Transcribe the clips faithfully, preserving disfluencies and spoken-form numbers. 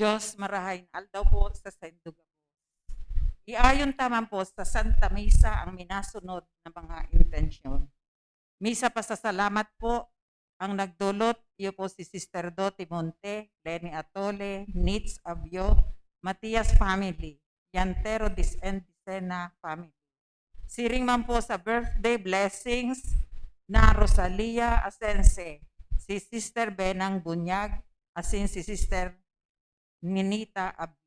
Diyos, marahay na aldaw po sa saindo gabos. Iayon ta man po sa Santa Misa ang minasunod na mga intensyon. Misa pasasalamat po, ang nagdulot, iyo po si Sister Doti Monte, Lenny Atole, Nitz Abyo, Matias family, Yantero Dis-, and Dicena family. Siring man po sa birthday blessings na Rosalia Asense, si Sister Benang Bunyag, asin si Sister Ninita Abyo.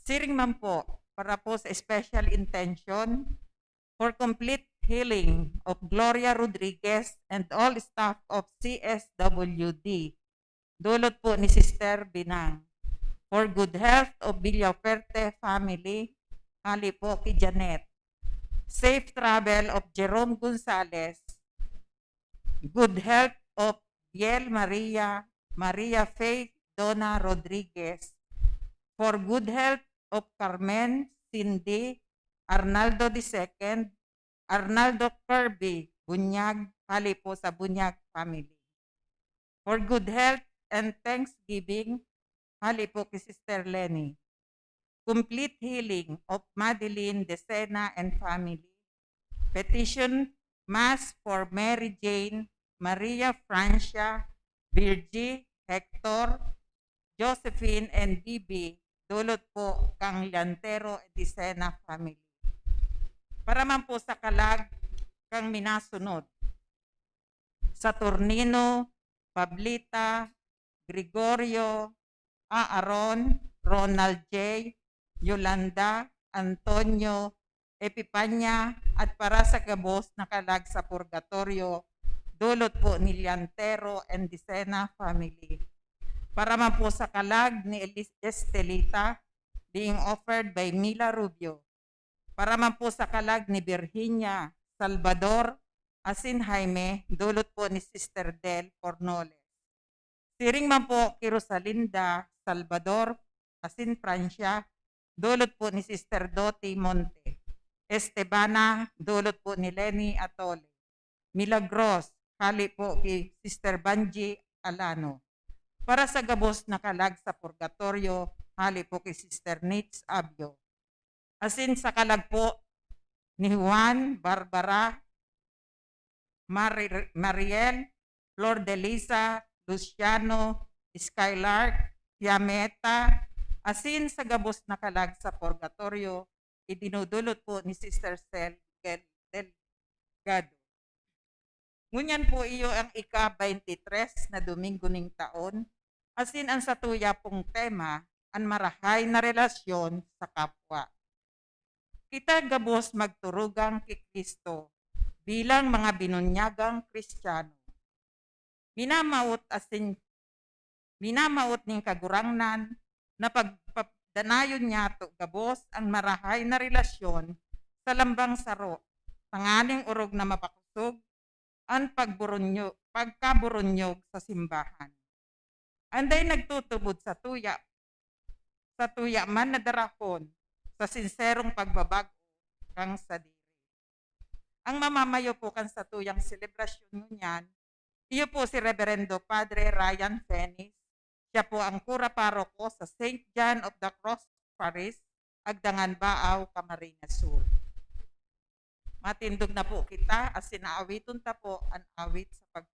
Siring man po, para po sa special intention, for complete healing of Gloria Rodriguez and all staff of C S W D. Dulot po ni Sister Binang. For good health of Villafuerte family, hali po ki Janet. Safe travel of Jerome Gonzalez. Good health of Biel Maria, Maria Faith, Donna Rodriguez. For good health of Carmen, Cindy, Arnaldo the second, Arnaldo Kirby Bunyag, hali po sa Bunyag family. For good health and thanksgiving, hali po ki Sister Lenny. Complete healing of Madeline Decena and family. Petition Mass for Mary Jane, Maria Francia, Virgie, Hector, Josephine, and Bibi, dulot po kang Llantero and Dicena family. Para man po sa kalag kang minasunod, Saturnino, Pablita, Gregorio, Aaron, Ronald J, Yolanda, Antonio, Epipania, at para sa gabos na kalag sa purgatoryo, dulot po ni Llantero and Dicena family. Para man po sa kalag ni Elis-, Estelita, being offered by Mila Rubio. Para man po sa kalag ni Virginia, Salvador, asin Jaime, dulot po ni Sister Del Fornoles. Siring man po ki Rosalinda, Salvador, asin Francia, dulot po ni Sister Doti Monte. Estebana, dulot po ni Lenny Atole. Milagros, hali po ki Sister Banji Alano. Para sa gabos na kalag sa purgatoryo, hali po ki Sister Nitz Abyo. Asin sa kalag po ni Juan, Barbara, Mari-, Mariel, Flor de Lisa, Luciano, Skylark, Fiametta, asin sa gabos na kalag sa purgatoryo, idinudulot po ni Sister Cel Del-, Delgado. Ngunyan po iyo ang ika-twenty-three na Domingo ning taon, asin an satuya pong tema, an marahay na relasyon sa kapwa. Kita gabos magturugang ki Cristo bilang mga binunyagang Kristiyano. Minamawot asin, minamawot nin Kagurangnan na pagpadanayon niyato gabos an marahay na relasyon sa lambang saro, tanganing orog na mapakosog an pagburunyo-, pagkaburonyog sa simbahan. Anday nagtutubod sa tuya, sa tuya man na darahon sa sinserong pagbabag-o kan sadiri. Ang mamamayo po kan satuyang selebrasyon ngunyan, iyo po si Reverendo Padre Ryan Fenis. Siya po ang kura paroko sa Saint John of the Cross Parish, Agdangan, Baao, Camarines Sur. Matindog na po kita, asin aawiton ta po an awit sa pag-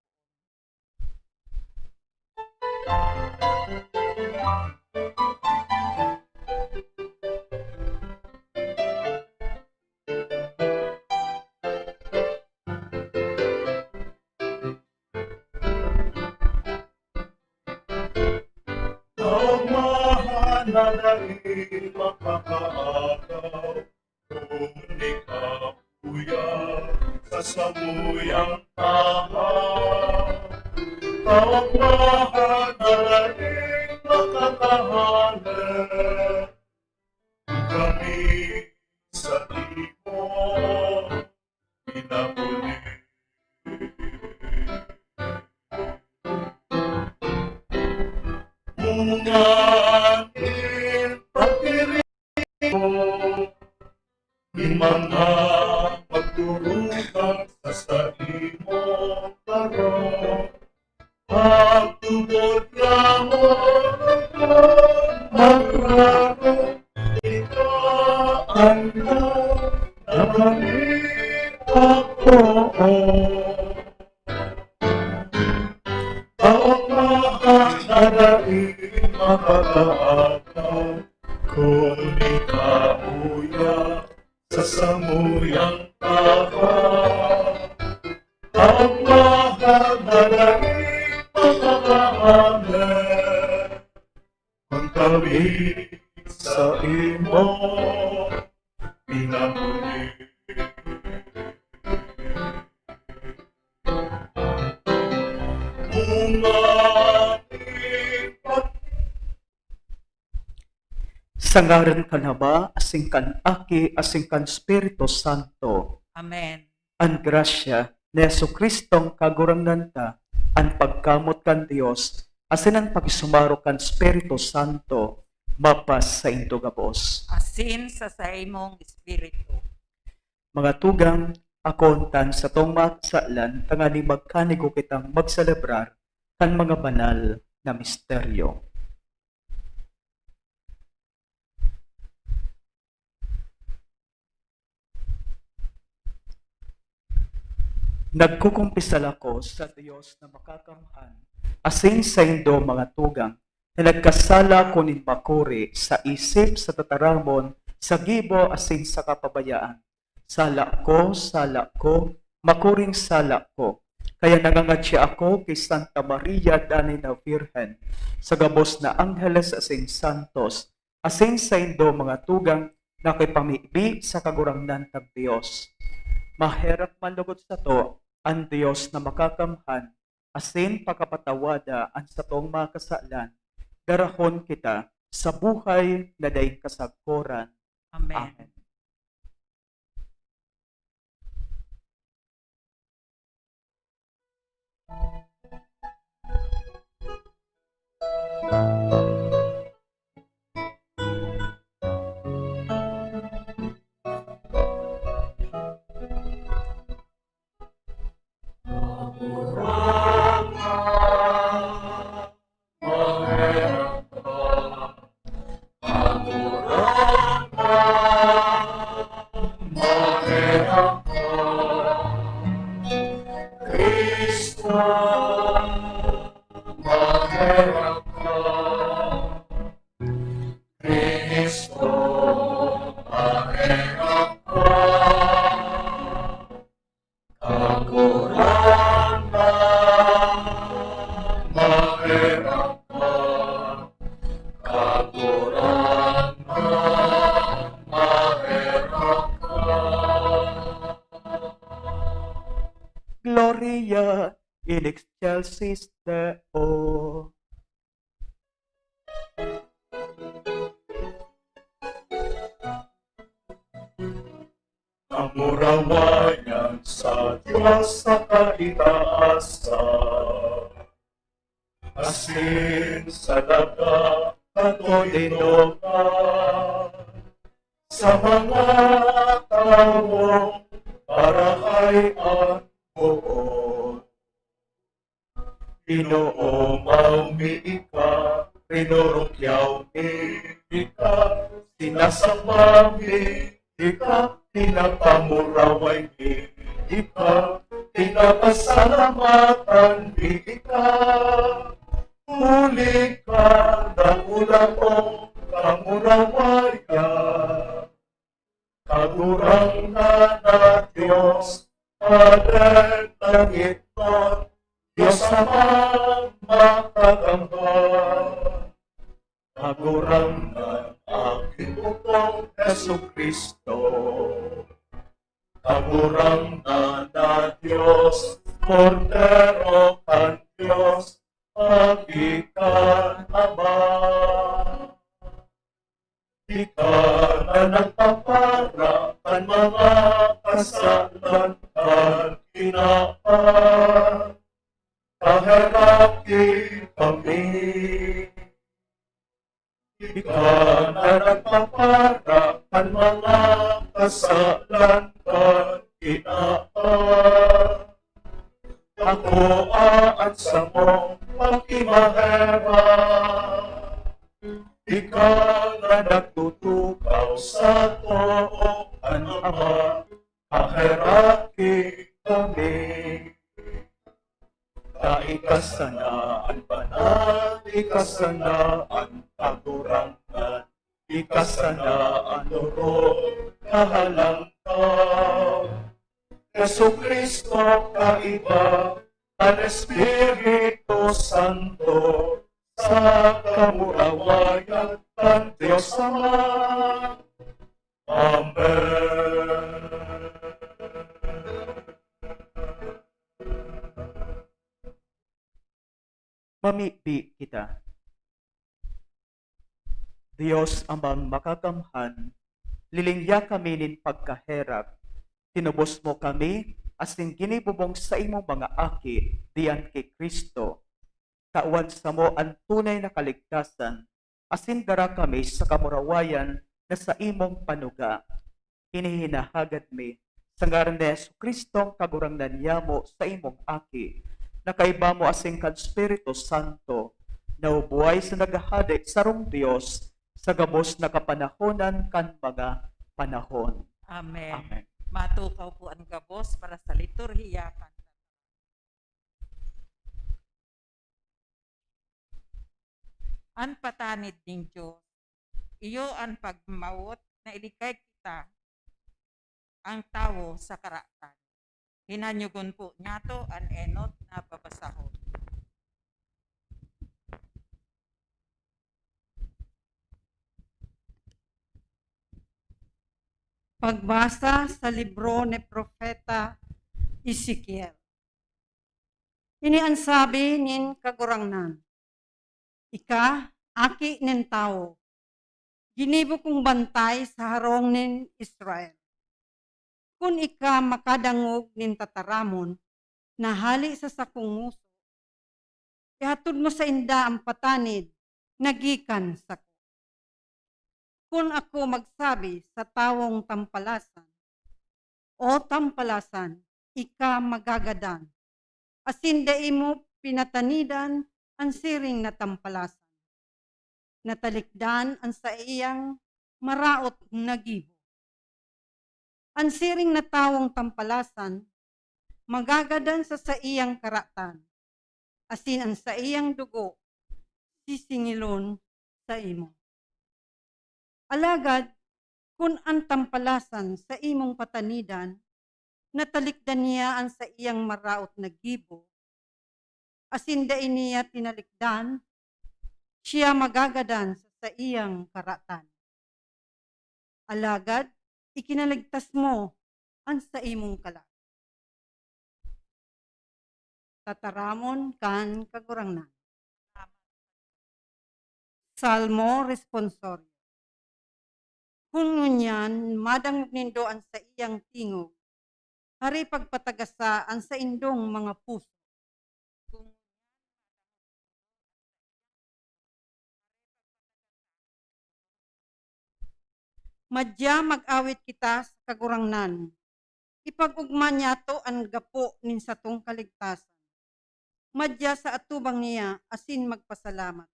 Ang mahal na dai makakaagaw, kundi kapuya sa samuyang tahaw. Ang mahal na dai makakahalat, kami sa imo pinapuli. Bunga nin pagdiri mo, nin mga magturugang sa saimong karong pagtubod, Yawa. Ako, ang mahal na daing makakaagaw, kun ikaw uya sa samuyang tahaw. Ang mahal na daing makakaagaw, kun kami sa imo pinamuli. Sa ngaran kan Ama, asin kan Aki, asin kan Espiritu Santo. Amen. An grasya ni Jesu-Cristong Kagurangnan ta, an pagkamot kan Dios, asin an pakisumaro kan Espiritu Santo, mapasaindo gabos. Asin sa saimong espiritu. Mga tugang, akoon ta an satong mga kasalan, tanganing magkanigo kitang magselebrar kan mga banal na misteryo. Nagkukumpisal ako sa Dios na makakamhan, asin saindo, mga tugang, na nagkasala ako nin makuri sa isip, sa tataramon, sa gibo, asin sa kapabayaan. Sala ko, sala ko, makuring sala ko. Kaya nangangadya ako ki Santa Maria danay na Birhen, sa gabos na angheles asin santos, asin saindo, mga tugang, na kipamibi sa Kagurangnan tang Dios. Maherak man logod sato an Dios na makakamhan, asin pakapatawada an satong mga kasalan, darahon kita sa buhay na daing kasagkoran. Amen. Amen. Gloria in excelsis Deo. Kamurawayan sa Dios sa kaitaasan, asin sa daga katoninongan, sa mga tawong marahay an boot. Ginoo, maumi ika, rinurukyaw mi ika, sinasamba mi ika, pinapamuraway mi ika, pinapasalamatan mi ika. Huli ka, dakula mong kamurawayan. Kagurangnan na Dios, Pader na ngitnon, Dios Amang makakamhan. Kagurangnan, Aki, Putong Jesu-Cristo. Kagurangnan na Dios, Kordero kan Dios, Aki kan Ama. Ika na nagpapara kan mga kasalan kan tinawan, paheraki kami. Ika na nagpapara kan mga kasalan kan tinawan, akoa an samong pakimaherak. Ika na nagtutukaw sa too kan Ama, Paheraki kami. Ika sana an banal, ika sana an Kagurangnan, ika sana an orog na halangkaw. Jesu-Cristo, kaiba kan Espiritu Santo, sa kamurawayan kan Dios Ama. Amen. Mamibi kita. Dios Amang Makakamhan, lilingya kami nin pagkaherak. Tinubos mo kami asin ginibo mong saimong mga aki diyan ki Cristo. Tawan samo an tunay na kaligtasan, asin dara kami sa kamurawayan na saimong panuga. Ini hinahagad mi sa ngaran ni Jesu-Cristong Kagurangnan niyamo, saimong Aki, na kaiba mo asin kan Espiritu Santo, na buhay sa naghahade sarong Dios sa gabos na kapanahonan kan mga panahon. Amen. Amen. Matukaw po an gabos para sa liturhiya kan An patanid nin Dios, iyo an pagmawot na ilikay kita, ang tawo, sa karatan. Hinanyugon po niyato an enot na babasahon. Pagbasa sa libro ni Propeta Ezekiel. Ini an sabi nin Kagurangnan, "Ika, aki nin tawo, ginibo kong bantay sa harong nin Israel. Kun ika makadangog nin tataramon na hale sa sakong ngoso, ihatod mo sainda an patanid na gikan sako. Kun ako magsabi sa tawong tampalasan, 'O tampalasan, ika magagadan,' asin dai mo pinatanidan an siring na tampalasan, natalikdan an saiyang maraot na gibo. An siring na tawong tampalasan magagadan sa saiyang karatan, asin an saiyang dugo sisingilon saimo. Alagad kun an tampalasan saimong patanidan, natalikdan niya an saiyang maraot na gibo, asin dai niya tinalikdan, siya magagadan sa saiyang karatan. Alagad ikinaligtas mo an saimong kalag." Tataramon kan Kagurangnan. Salmo Responsorio. Kun ngunyan madangog nindo an saiyang tingog, hare pagpatagasa an saindong mga puso. Madya mag-awit kita sa Kagurangnan. Ipag-ogma niyato an gapo nin satong kaligtasan. Madya sa atubang niya asin magpasalamat.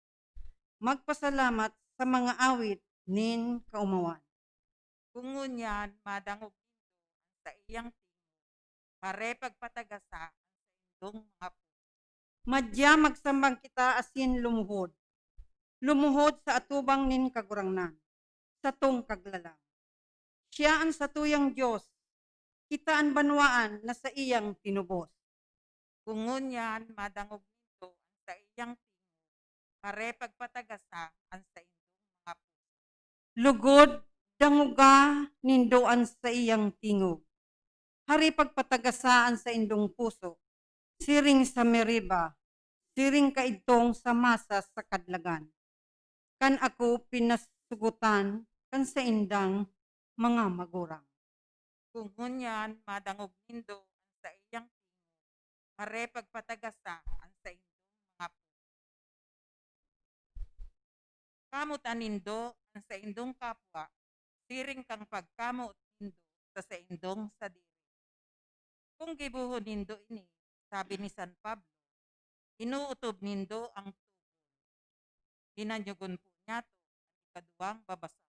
Magpasalamat sa mga awit nin kaomawan. Kun ngunyan madangog nindo an saiyang tingog, hare pagpatagasa an saindong mga puso. Madya magsambang kita asin lumuhod. Lumuhod sa atubang nin Kagurangnan, satong Kaglalang. Siya an satuyang Dios, kita an banwaan na saiyang tinubos. Kun ngunyan madangog nindo an saiyang tingog, hare pagpatagasa an saindong mga puso. Lugod, dangoga nindo an saiyang tingog. Hare pagpatagasa an saindong puso, siring sa Meriba, siring kaidtong sa Masa sa Kadlagan, kan ako pinasugotan kan saindang mga magurang. Kun ngunyan madangog nindo an saiyang tingog, hare pagpatagasa an saindong mga puso. Kamotan nindo an saindong kapwa, siring kan pagkamot nindo sa saindong sadiri. Kun gibohon nindo ini, sabi ni San Pablo, inootob nindo ang tugon. Hinanyugon po niyato an ikaduwang babasahon.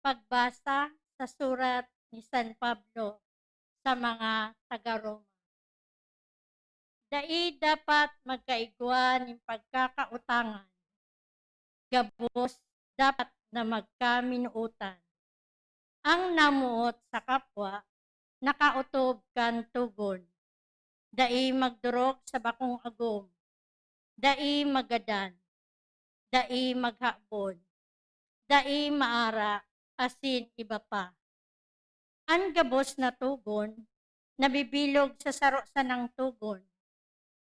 Pagbasa sa surat ni San Pablo sa mga taga-Roma. Dai dapat magkaigwa nin pagkakautangan, gabos dapat na magkaminotan. Ang namoot sa kapwa nakaotob kan togon. Dai magdorog sa bakong agom, dai magadan, dai maghabon, dai maara, asin iba pa. An gabos na togon nabibilog sa saro sanang togon.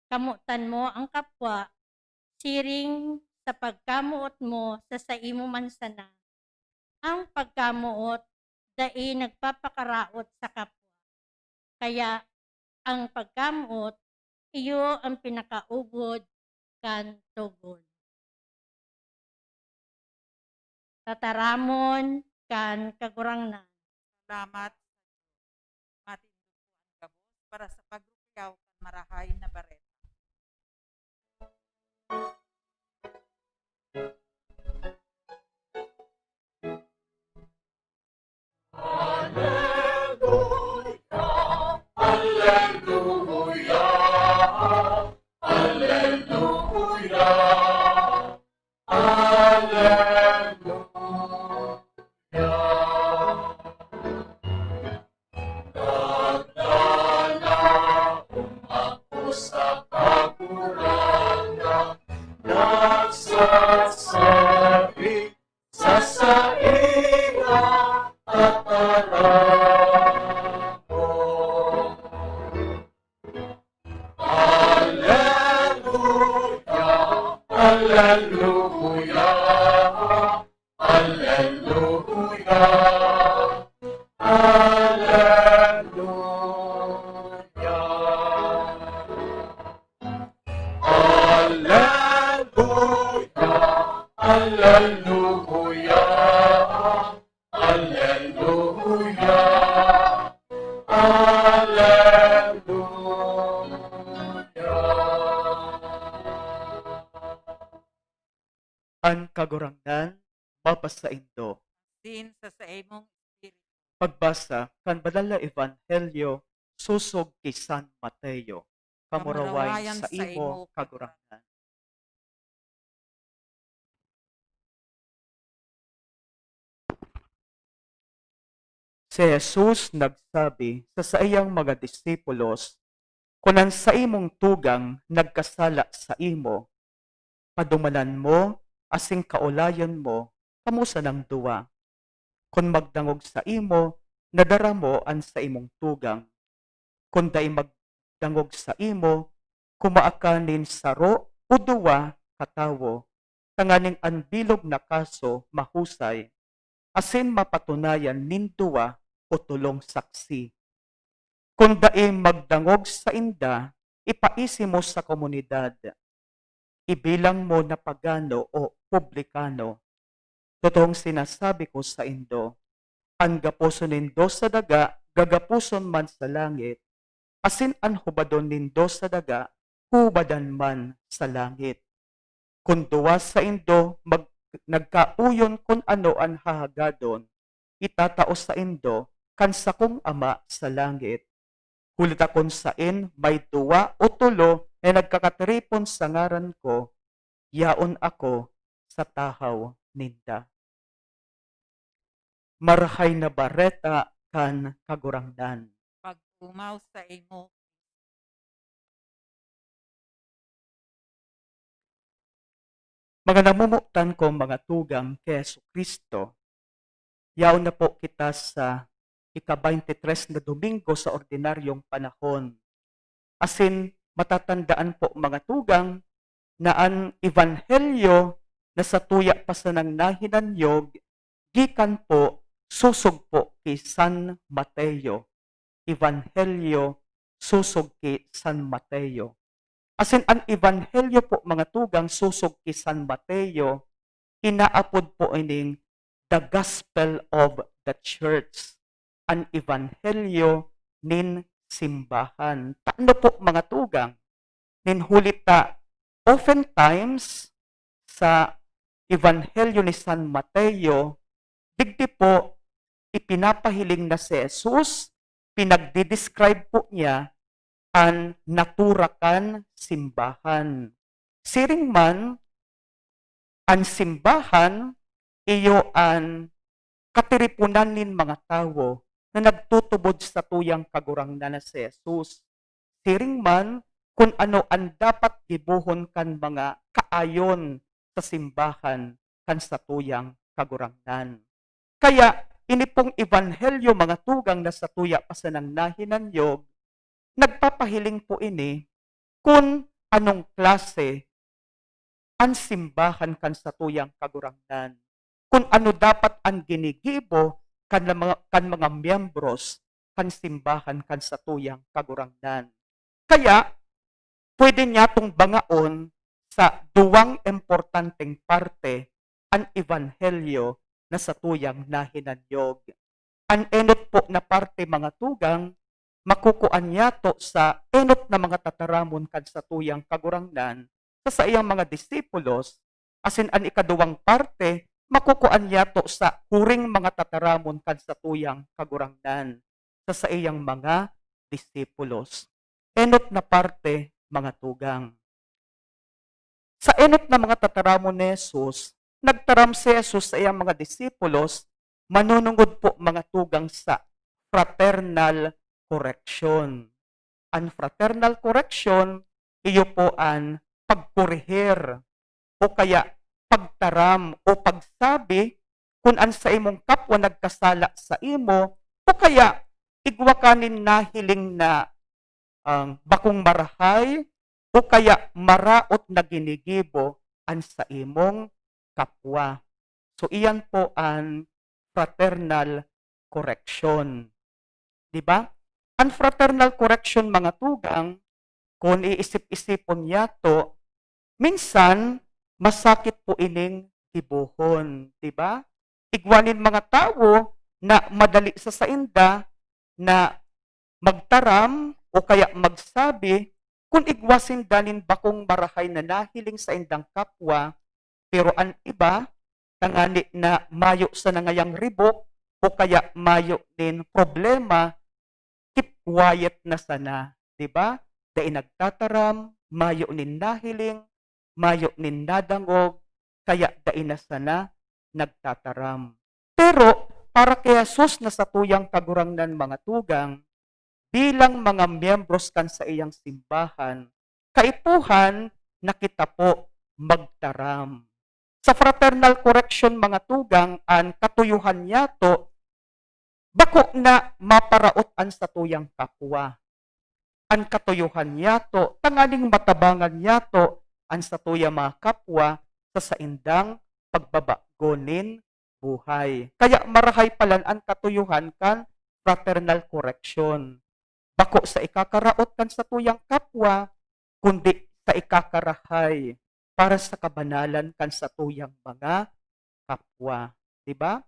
Kamotan mo ang kapwa siring sa pagkamoot mo sa saimo man sana. Ang pagkamoot dai nagpapakaraot sa kapwa. Kaya ang pagkamoot, iyo ang pinakaubod kan togon. Tataramon kan Kagurangnan. Salamat sa Diyos. Matindog po ang gabos para sa pagrupiyaw kan Marahay na Bareta. Aleluya, aleluya, aleluya, aleluya. Naglalaom ako sa Kagurangnan, nagsasabi sa saiyang tataramon. Aleluya, aleluya, aleluya, aleluya. Aleluya, aleluya, aleluya, aleluya. An Kagurangnan mapasaindo. Asin sa saimong espiritu. Pagbasa kan Banal na Ebanghelyo sosog ki San Mateo. Kamurawayan sa imo, Kagurangnan. Si Jesus nagsabi sa saiyang mga disipulos, "Kun an saimong tugang nagkasala saimo, padumanan mo asin kaolayon mo kamo sanang duwa. Kun magdangog saimo, nadara mo an saimong tugang. Kun dai magdangog saimo, kumaa ka nin saro o duwa ka tawo, tanganing an bilog na kaso mahusay, asin mapatunayan nin duwa o tolong saksi. Kun dai magdangog sainda, ipaisi mo sa komunidad. Ibilang mo na pagano o publikano. Totoong sinasabi ko saindo, an gaposon nindo sa daga gagaposon man sa langit, asin an hubadon nindo sa daga huhubadan man sa langit." Kun duwa saindo mag-, nagkaoyon kun ano an hahagadon, itatao saindo kan sakong Ama sa langit. Huli ta kun saen may duwa o tolo na nagkakatiripon sa ngaran ko, yaon ako sa tahaw ninda. Marahay na Bareta kan Kagurangnan. Pag-omaw sa imo. Mga namomotan kong mga tugang ki Jesu-Cristo, yaon na po kita sa ika-baynte tres na Domingo sa ordinaryong panahon. Asin matatandaan po, mga tugang, na an ebanghelyo na satuya pa sanang nahinanyog gikan po sosog po ki San Mateo. Ebanghelyo sosog ki San Mateo. Asin an ebanghelyo po, mga tugang, sosog ki San Mateo, inaapod po ining the Gospel of the Church, an ebanghelyo nin simbahan. Tano po, mga tugang, nin huli ta, oftentimes, sa Ebanghelyo ni San Mateo, digdi po ipinapahiling na si Jesus, pinagdi-describe po niya an natura kan simbahan. Siring man, an simbahan iyo an katiriponan nin mga tawo na nagtutubod sa tuyang Kagurangnan na si Jesus. Siring man kun ano an dapat gibohon kan mga kaayon sa simbahan kan satuyang Kagurangnan. Kaya, ini pong ebanghelyo, mga tugang, na satuya pa sanang nahinanyog, nagpapahiling po ini kun anong klase an simbahan kan satuyang Kagurangnan, kun ano dapat an ginigibo kan mga, kan mga miyembros kan simbahan kan satuyang Kagurangnan. Kaya, pwede niyatong bangaon sa duwang importanteng parte an ebanghelyo na satuyang nahinanyog. An enot po na parte, mga tugang, makukuan niyato sa enot na mga tataramon kan satuyang Kagurangnan sa saiyang mga disipulos, asin an ikaduwang parte makukuan niyato sa huring mga tataramon kan satuyang Kagurangnan sa saiyang mga disipulos. Enot na parte, mga tugang. Sa enot na mga tataramon ni Jesus, nagtaram si Jesus sa iyang mga disipulos, manunungod po, mga tugang, sa fraternal correction. An fraternal correction, iyo po an pagkorehir o kaya pagtaram o pagsabi kun an saimong kapwa nagkasala saimo, o kaya igwa ka nin nahiling na, ang bakong marahay o kaya maraot na ginigibo an saimong kapwa. So, iyan po an fraternal correction. Di ba? An fraternal correction, mga tugang, kun iisip-isipon niyato, minsan masakit po ining gibohon, di ba? Igwa nin mga tawo na madali sa sainda na magtaram o kaya magsabi kun igwa sinda nin bakong marahay na nahiling saindang kapwa, pero an iba, tangani na mayo sana ngayang ribok o kaya mayo nin problema, keep quiet na sana, di ba? Dai nagtataram, mayo nin nahiling, mayo nin nadangog, kaya dai na sana nagtataram. Pero para ki Jesus na satuyang Kagurangnan, mga tugang, bilang mga miyembros kan saiyang simbahan, kaipuhan na kita po magtaram. Sa fraternal correction, mga tugang, an katuyohan niyato, bako na maparaot an satuyang kapwa. An katuyohan niyato, tanganing matabangan niyato an satuyang mga kapwa sa saindang pagbabago nin buhay. Kaya marahay palan an katuyohan kan fraternal correction. Bako sa ikakaraot kan satuyang kapwa, kundi sa ikakarahay para sa kabanalan kan satuyang mga kapwa. Di ba?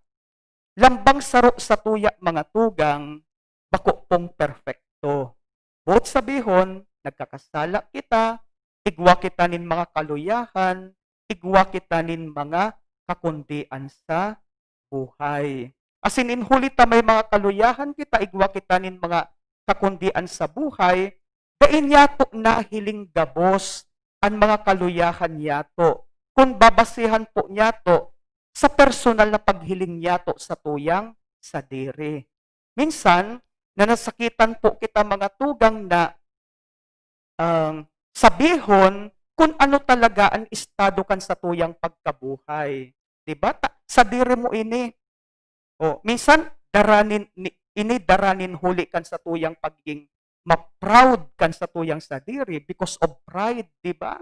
Lambang saro satuya, mga tugang, bako pong perpekto. Boot sabihon, nagkakasala kita, igwa kita nin mga kaluyahan, igwa kita nin mga kakundian sa buhay. Asin in huli ta may mga kaluyahan kita, igwa kita nin mga kakundian sa buhay, dai niyato nahiling gabos an mga kaluyahan niyato, kun babasihan po niyato sa personal na paghiling niyato satuyang sadiri. Minsan, na nasakitan po kita, mga tugang, na, um, sabihon kun ano talaga an estado kan satuyang pagkabuhay. Di ba? Ta-, sadiri mo ini. O, minsan, dara nin, ni-, ini dara nin huli kan satuyang pagiging ma-proud kan satuyang sadiri because of pride, di ba?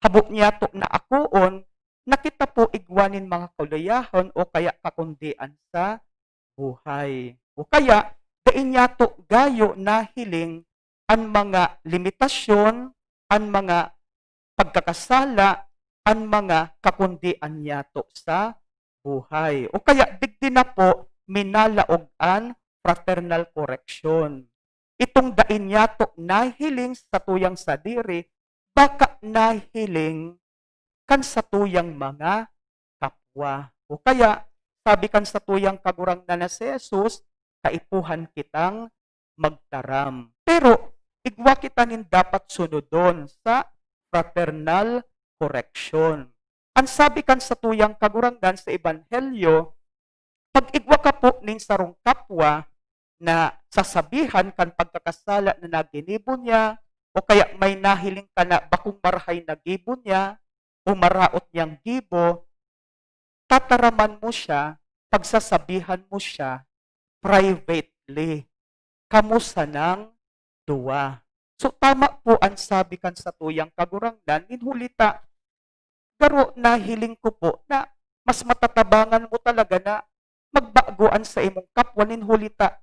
Habo niyato na akoon na kita po igwa nin mga kaluyahan o kaya kakundian sa buhay. O kaya, dai niyato gayo nahiling an mga limitasyon, an mga pagkakasala, an mga kakundian niyato sa buhay. O kaya, digdi na po minalaog an fraternal correction. Itong dai niyato nahiling sa satuyang sadiri, baka nahiling kan satuyang mga kapwa. O kaya, Sabi kan satuyang Kagurangnan na si Jesus, "Kaipuhan kitang magtaram." Pero igwa kita nin dapat sunodon sa fraternal correction. An sabi kan satuyang Kagurangnan sa Ebanghelyo, "Pag igwa ka po nin sarong kapwa na sasabihan kan pagkakasala na naginibo niya, o kaya may nahiling ka na bakong marahay na gibo niya, o maraot niyang gibo, tataraman mo siya, pagsasabihan mo siya privately, kamo sanang duwa." So, tama po an sabi kan satuyang Kagurangnan, nin huli ta, garo nahiling ko po na mas matatabangan mo talaga na magbago an sa imong kapwa, nin huli ta,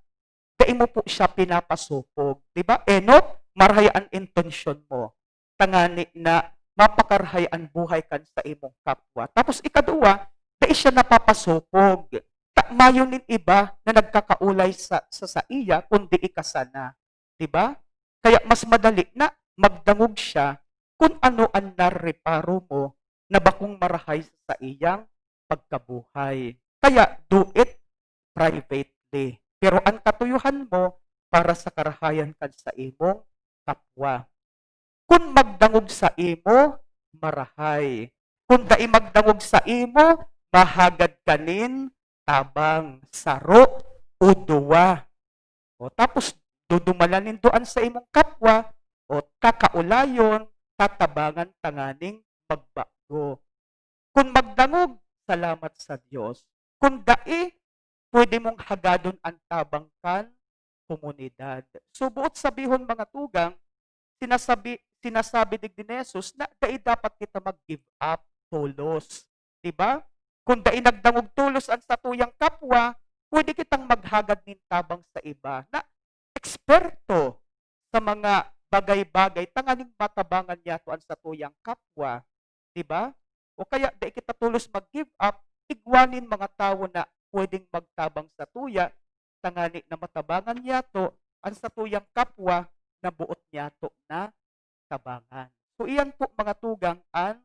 dai mo po siya pinapasopog. Di ba? Enot, marahay an intensyon mo. Tangani na mapakarahay an buhay kan sa imong kapwa. Tapos ikaduwa, dai siya napapasopog. Ta mayo nin iba na nagkakaolay sa, sa saiya, kundi ika sana. Di ba? Kaya mas madali na magdangog siya kun ano an nareparo mo na bakong marahay sa saiyang pagkabuhay. Kaya do it privately. Pero an katuyohan mo para sa karahayan kan sa imong kapwa. Kun magdangog sa imo, marahay. Kun dai magdangog sa imo, mahagad ka nin tabang, saro o duwa. O, tapos dudumalan nindo an sa imong kapwa, o, kakaolayon, tatabangan tanganing magbago. Kun magdangog, salamat sa Dios. Kun dai, pwede mong hagadon an tabang kan komunidad. So, boot sabihon, mga tugang, sinasabi, sinasabi digdi ni Jesus na dai dapat kita mag-give up tolos. Di ba? Kung dai nagdangog tolos an satuyang kapwa, pwede kitang maghagad nin tabang sa iba na eksperto sa mga bagay-bagay tanganing matabangan niyato an satuyang kapwa. Di ba? O kaya dai kita tolos mag-give up, igwa nin mga tawo na pwedeng magtabang satuya, tangani na matabangan niyato an satuyang kapwa na boot niyato na tabangan. So, iyan po, mga tugang, an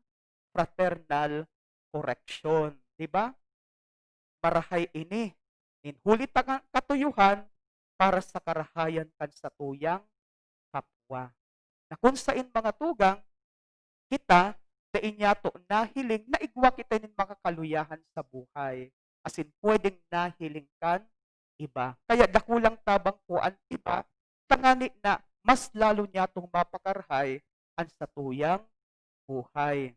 fraternal correction. Di ba? Marahay ini nin huli ta ka-, katuyohan para sa karahayan kan satuyang kapwa. Na kun sain, mga tugang, kita, dai niyato nahiling na igwa kita nin makakaluyahan sa buhay, asin pwedeng nahiling kan iba. Kaya dakulang tabang po an iba, tangani na mas lalo niyatong mapakarahay an satuyang buhay.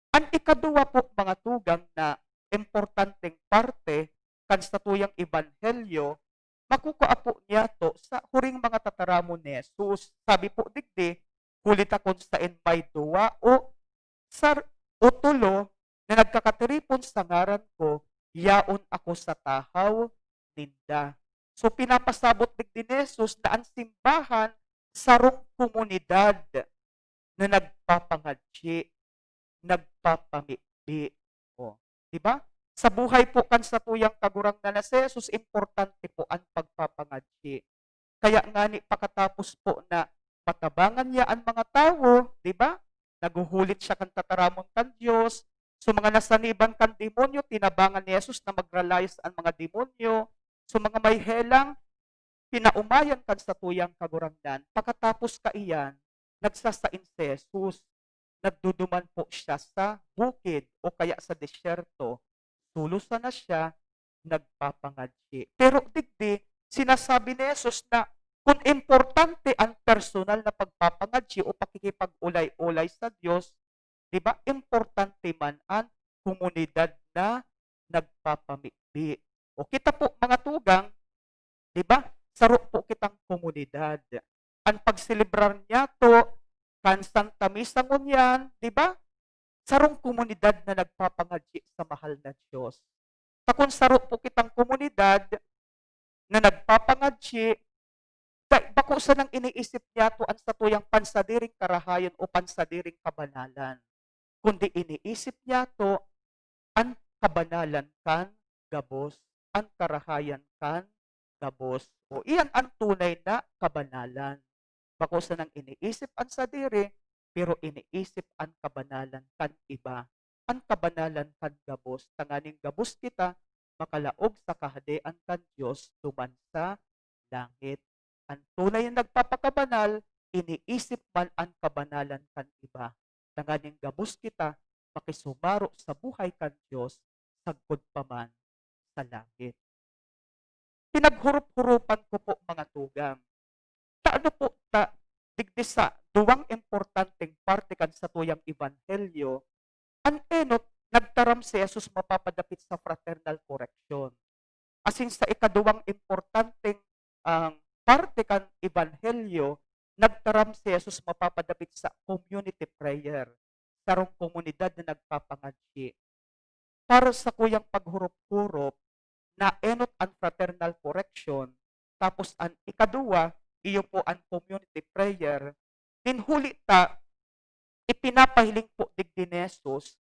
An ikaduwa po, mga tugang, na importanteng parte kan satuyang ebanghelyo, makukua po niyato sa huring mga tataramon ni Jesus. Sabi po digdi, huli ta kun saen may duwa o sar-, o tolo na nagkakatiripon sa ngaran ko, yaon ako sa tahaw ninda. So, pinapasabot digdi ni Jesus na an simbahan sarong komunidad na nagpapangadyi, nagpapamibi. O, di ba? Sa buhay po kan satuyang Kagurangnan na si Jesus, importante po an pagpapangadyi. Kaya ngani, pakatapos po na matabangan niya an mga tawo, di ba? Naghuhulit siya kan tataramon kan Dios. So, mga nasaniban kan demonyo, tinabangan ni Jesus na magralayas an mga demonyo. So, mga may helang, pinaomayan kan satuyang Kagurangnan. Pakatapos kaiyan, nagsasain si Jesus. Nagduduman po siya sa bukid o kaya sa disyerto. Sulo sana siya nagpapangadyi. Pero digdi, sinasabi ni Jesus na kun importante an personal na pagpapangadyi o pakikipag-olay-olay sa Dios, di ba, importante man an komunidad na nagpapamibi. O kita po, mga tugang, di ba, saro po kitang komunidad. An pagselebrar niyato kan Santa Misa ngunyan, di ba, sarong komunidad na nagpapangadyi sa mahal na Dios. Ta kun saro po kitang komunidad na nagpapangadyi, dai, bako sanang iniisip niyato an satuyang pansadiring karahayon o pansadiring kabanalan, kundi iniisip niyato an kabanalan kan gabos, an karahayan kan gabos. O, iyan an tunay na kabanalan. Bako sanang iniisip an sadiri, pero iniisip an kabanalan kan iba, an kabanalan kan gabos, tanganing gabos kita makalaog sa Kahadean kan Dios duman sa langit. An tunay na nagpapakabanal, iniisip man an kabanalan kan iba, tanganing gabos kita makisumaro sa buhay kan Dios sagkod pa man sa langit. Pinaghurop-huropan ko po, mga tugang. Taano po ta digdi sa duwang importanteng parte kan satuyang ebanghelyo, an enot nagtaram si Jesus mapapadapit sa fraternal correction. Asin sa ikaduwang importanteng, ang parte kan ebanghelyo, nagtaram si Jesus mapapadapit sa community prayer, sarong komunidad na nagpapangadyi. Para sa kuyang paghurop-hurop, naenot an fraternal correction, tapos an ikaduwa, iyo po an community prayer. Nin huli ta, ipinapahiling po digdi ni Jesus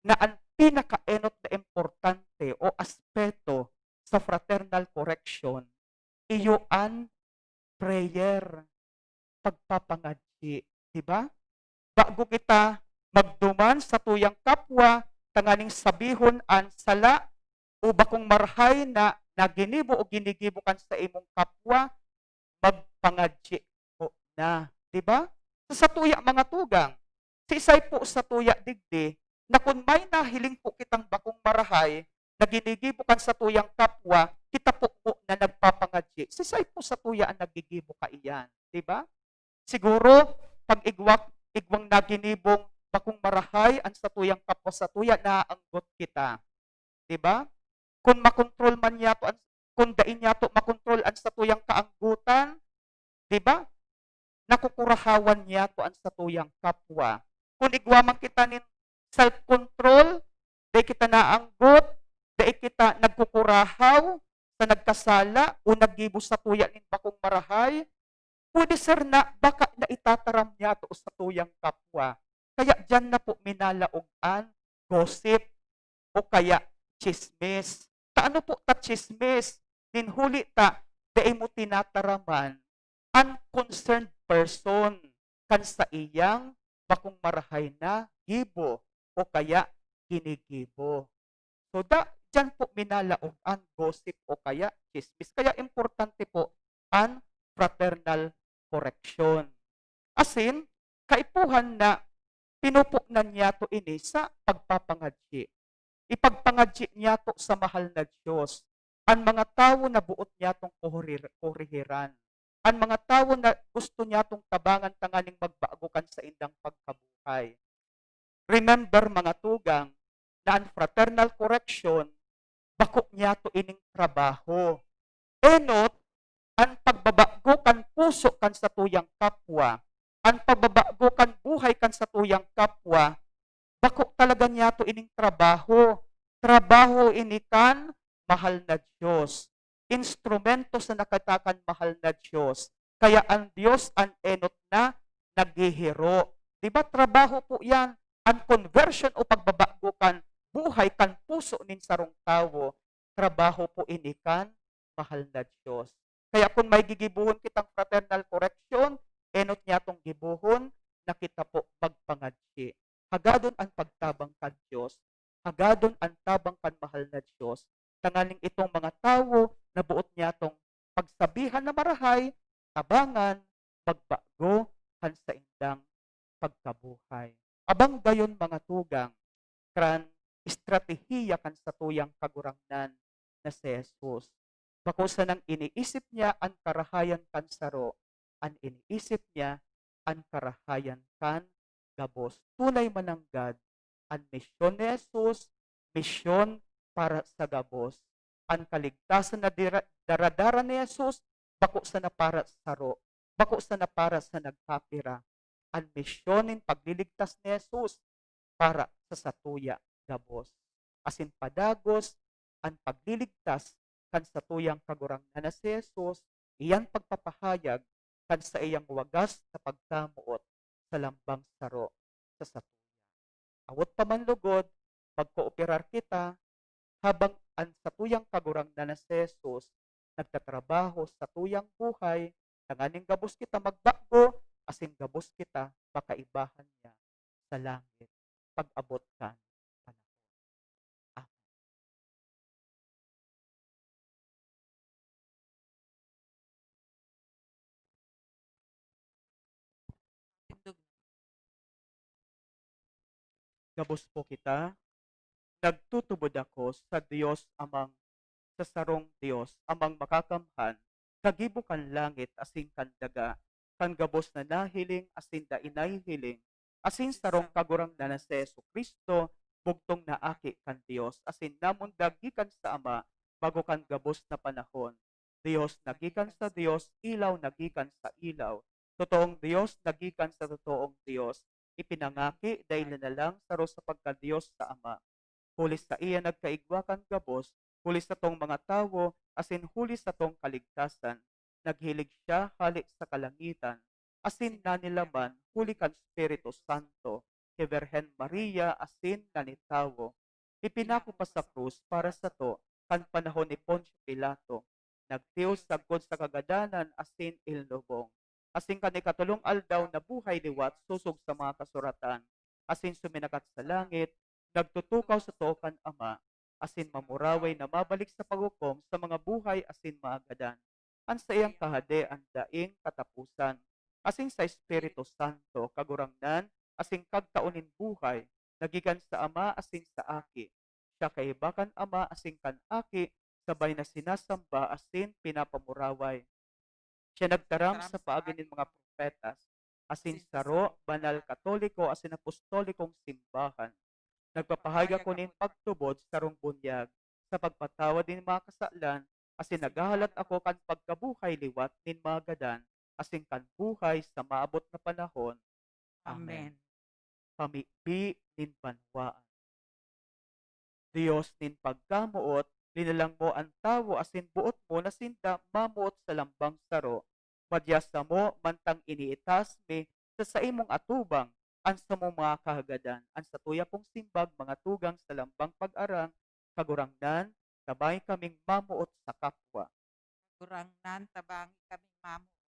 na an pinakaenot na importante o aspeto sa fraternal correction, iyo an prayer, pagpapangadyi, di ba? Bago kita magduman sa tuyang kapwa, tanganing sabihon an sala o bakong marahay na, na ginibo o ginigibo kan sa imong kapwa, magpangadyi po na. Di ba? Sa satuya, mga tugang, sisay po satuya digdi na kun may nahiling po kitang bakong marahay na ginigibo kan satuyang kapwa, kita po po na nagpapangadyi. Sisay po satuya ang nagigibo kaiyan, di ba? Siguro, pag igwak, igwang naginibong bakong marahay ang satuyang kapwa satuya, naaanggot kita. Di ba? Kun makontrol man niyato an, kun dai niyato makontrol an satuyang kaanggotan, di ba? Nakukurahawan niyato an satuyang kapwa. Kun igwa man kita nin self-control, dai kita naanggot, dai kita nagkukurahaw sa nagkasala o naggibo satuya nin bakong marahay, pwede, sir, na baka na itataram niyato satuyang kapwa. Kaya diyan na po minalaog an gossip o kaya tsismis. Ta ano po ta tsismis? Nin huli ta, dai mo tinataraman an concerned person kan saiyang bakong marahay na gibo o kaya ginigibo. So, da, diyan po minalaog an gossip o kaya tsismis. Kaya importante po an fraternal correction. Asin, kaipuhan na pinupoknan niyato ini sa pagpapangadyi. Ipagpangadyi niyato sa mahal na Diyos an mga tawo na boot niyatong korir-, korihiran, an mga tawo na gusto niyatong tabangan tanganing magbago kan saindang pagkabuhay. Remember, mga tugang, na an fraternal correction, bako niyato ining trabaho. Enot, an pagbabago kan puso kan satuyang kapwa, an pagbabago kan buhay kan satuyang kapwa, bako talaga niyato ining trabaho. Trabaho ini kan mahal na Diyos. Instrumento sana kita kan mahal na Diyos. Kaya an Diyos an enot na naghihiro. Di ba, trabaho po yan. An conversion o pagbabago kan buhay, kan puso nin sarong tawo, trabaho po ini kan mahal na Diyos. Kaya kun may gigibohon kitang fraternal correction, enot niyatong gibohon na kita po magpangadyi. Hagadon an pagtabang kan Diyos, hagadon an tabang kan mahal na Diyos, tanganing itong mga tawo na boot niyatong pagsabihan na marahay, tabangan, magbago kan saindang pagkabuhay. Abang gayon, mga tugang, kan estratehiya kan satuyang Kagurangnan na si Jesus. Bako sanang iniisip niya an karahayan kan saro, an iniisip niya an karahayan kan gabos. Tunay mananggad, an misyon ni Jesus, misyon para sa gabos. An kaligtasan na dira-, daradara ni Jesus, bako sana para sa saro, bako sana para sa nagkapira. An misyon nin pagliligtas ni Jesus para sa satuya gabos. Asin padagos, an pagliligtas kan satuyang Kagurangnan na si Jesus, iyan pagpapahayag kan saiyang wagas na pagkamoot sa lambang saro sa satuya. Awot pa man lugod, magkooperar kita habang an satuyang Kagurangnan na si Jesus nagtatrabaho sa satuyang buhay, tanganing gabos kita magbago, asin gabos kita makaibahan niya sa langit pag-abot kan panahon. Amen. Gabos po kita. Nagtutubod ako sa Dios Amang, sa sarong Dios, Amang Makakamhan, kagibo kan langit asin kan daga, kan gabos na nahiling asin dai nahihiling, asin sarong Kagurangnan na si Jesu-Cristo, bugtong na Aki kan Dios, asin namundag gikan sa Ama, bago kan gabos na panahon. Dios na gikan sa Dios, ilaw na gikan sa ilaw, totoong Dios na gikan sa totoong Dios, ipinangaki, dai na lang saro sa pagka-Dios sa Ama. Huli saiya nagkaigwa kan gabos, huli satong mga tawo, asin huli satong kaligtasan. Naghilig siya hale sa kalangitan, asin nanilaman huli kan Espiritu Santo, ki Birhen Maria asin nanitawo. Ipinako pa sa krus para sato kan panahon ni Poncio Pilato. Nagtios sagkod sa kagadanan asin inlubong. Asin kan ikatolong aldaw nabuhay liwat sosog sa mga kasuratan, asin suminakat sa langit, nagtutukaw sa too kan Ama, asin mamuraway na mabalik sa paghukom sa mga buhay asin mga gadan. An saiyang kahadean daing kataposan, asin sa Espiritu Santo, Kagurangnan asin Kagtao nin buhay, na gikan sa Ama asin sa Aki. Siya kaiba kan Ama asin kan Aki, sabay na sinasamba asin pinapamuraway. Siya nagtaram sa paagi nin mga propetas, asin saro, banal, katoliko, asin apostolikong simbahan. Nagpapahayag ako nin pagtubod sa sarong bunyag, sa pagpatawad nin mga kasalan, asin naghahalat ako kan pagkabuhay liwat nin mga gadan, asin kan buhay sa maabot na panahon. Amen. Amen. Pamibi nin banwaan. Dios nin pagkamoot, linalang mo an tawo asin boot mo na sinda mamoot sa lambang saro. Madya samo mantang iniitas mi sa saimong atubang an samong mga kahagadan, an satuya pong simbag, mga tugang sa lambang pag-arang, Kagurangnan, tabangi kaming mamoot sa kapwa. Kagurangnan, tabangi kaming mamoot sa kapwa.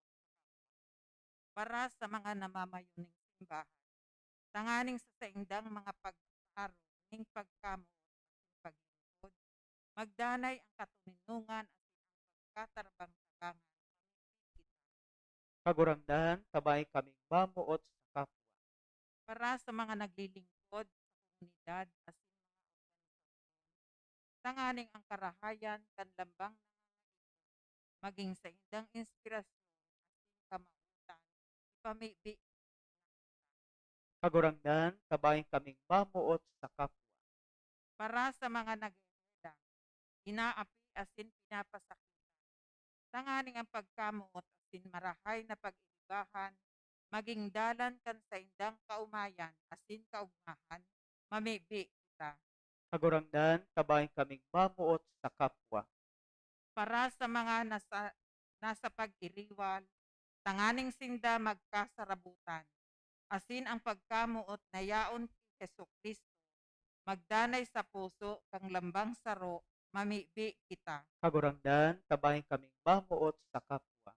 Para sa mga namamayo ning simbahan, tanganing sa saindang mga pagkaro ning pagkamoot asin paglingkod, magdanay ang katoninongan asin ang pagkatarbang-tarbangan. Kagurangnan, tabangi kaming mamoot sa kapwa. Para sa mga naglilingkod sa komunidad asin mga organisasyon, tanganing ang karahayan kan lambang nangangaipo magin saindang inspirasyon asin kamawotan, ipamibi. Kagurangnan, tabangi kaming mamoot sa kapwa. Para sa mga naghehelang, inaapi asin pinapasakitan, tanganing ang pagkamoot asin marahay na pag-iibahan magin dalan kan saindang kaomayan asin kaogmahan, mamibi kita. Kagurangnan, tabangi kaming mamoot sa kapwa. Para sa mga nasa, nasa pag-iriwal, tanganing sinda magkasarabutan, asin ang pagkamoot na yaon ki Jesu-Cristo magdanay sa puso kan lambang saro, mamibi kita. Kagurangnan, tabangi kaming mamoot sa kapwa.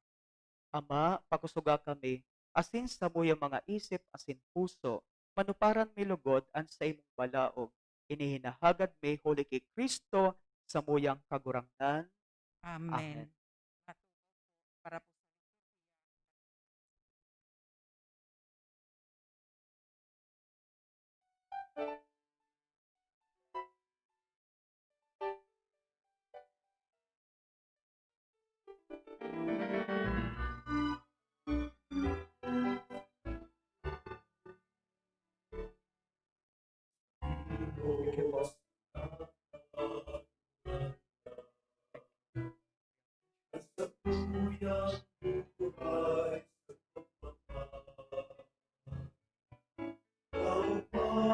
Ama, pakusoga kami, asin samuyang mga isip asin puso, manuparan mi lugod an saimong balaog. Ini hinahagad mi huli ki Cristo, samuyang Kagurangnan. Amen. Amen. Matugaw po para po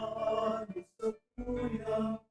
sa liturhiya.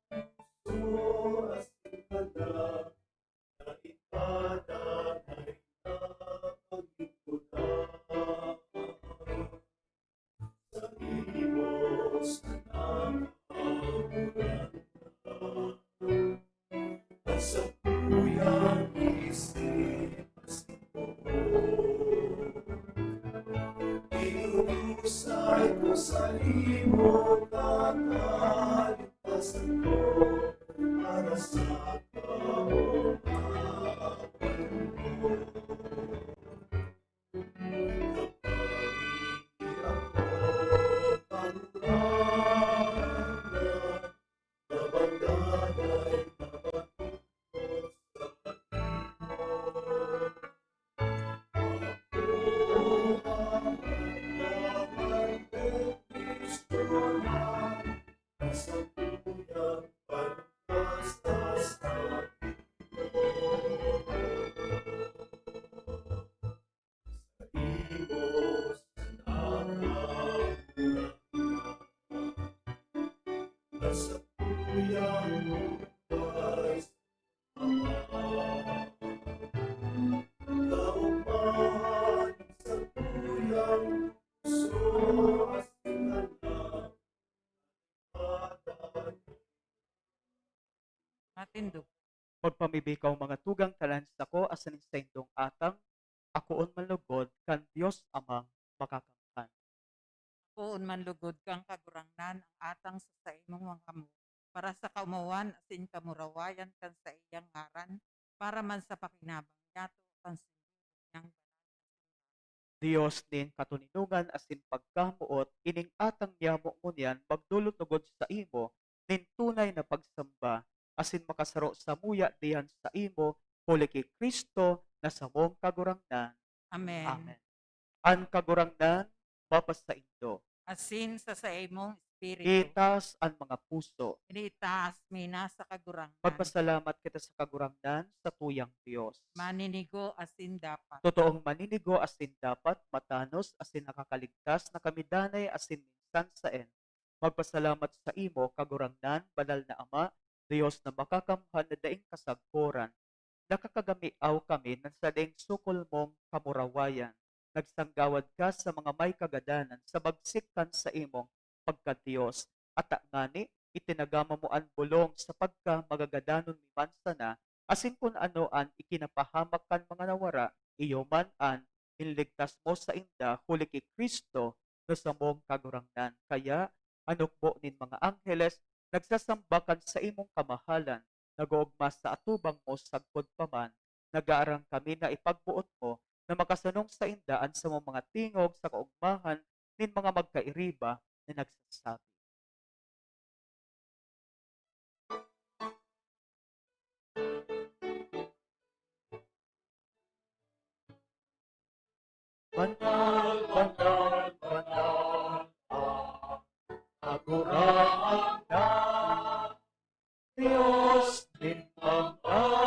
Matindog. Magpamibi kamo, mga tugang, ta an sako asin an saindong atang, akoon man lugod kan Dios Amang Makakamhan. Akoon man lugod kan Kagurangnan an atang sa saimong mga kamot, para sa kaomawan asin kamurawayan kan saiyang ngaran, para man sa pakinabang niyato kan sundurog niyang banal na simbahan. Dios nin katoninongan asin pagkamoot, ining atang nyamo ngunyan magdolot lugod saimo nin tunay na pagsamba, asin makasaro samuya diyan saimo, huli ki Cristo na samong Kagurangnan. Amen. Amen. An Kagurangnan mapasaindo. Asin sa saimong espiritu. Itaas an mga puso. Itaas mi na sa Kagurangnan. Magpasalamat kita sa Kagurangnan, sa tuyang Dios. Maninigo asin dapat. Totoong maninigo asin dapat, matanos asin nakakaligtas na kami danay asin minsan saen. Magpasalamat saimo, Kagurangnan, Banal na Ama, Dios na Makakamhan na daing kasagkoran. Nakakagamiaw kami na sa daing sukol mong kamurawayan. Nagsanggawad ka sa mga may kagadanan sa bagsik kan saimong pagka-Dios. Ata ngani, itinagama mo an bolong sa pagkamagagadanon mi man sana, asin kun ano an ikinapahamak kan mga nawara, iyo man an inligtas mo sainda huli ki Cristo na samong Kagurangnan. Kaya, an hukbo nin mga angheles nagsasamba kan saimong kamahalan, nag-oogma sa atubang mo sagkod pa man. Nag-aarang kami na ipagboot mo na makasanong sainda an samong mga tingog sa kaogmahan nin mga magkairiba na nagsasabi, "Banal, banal, banal ang Kagurangnan, Dios nin pagkakapo."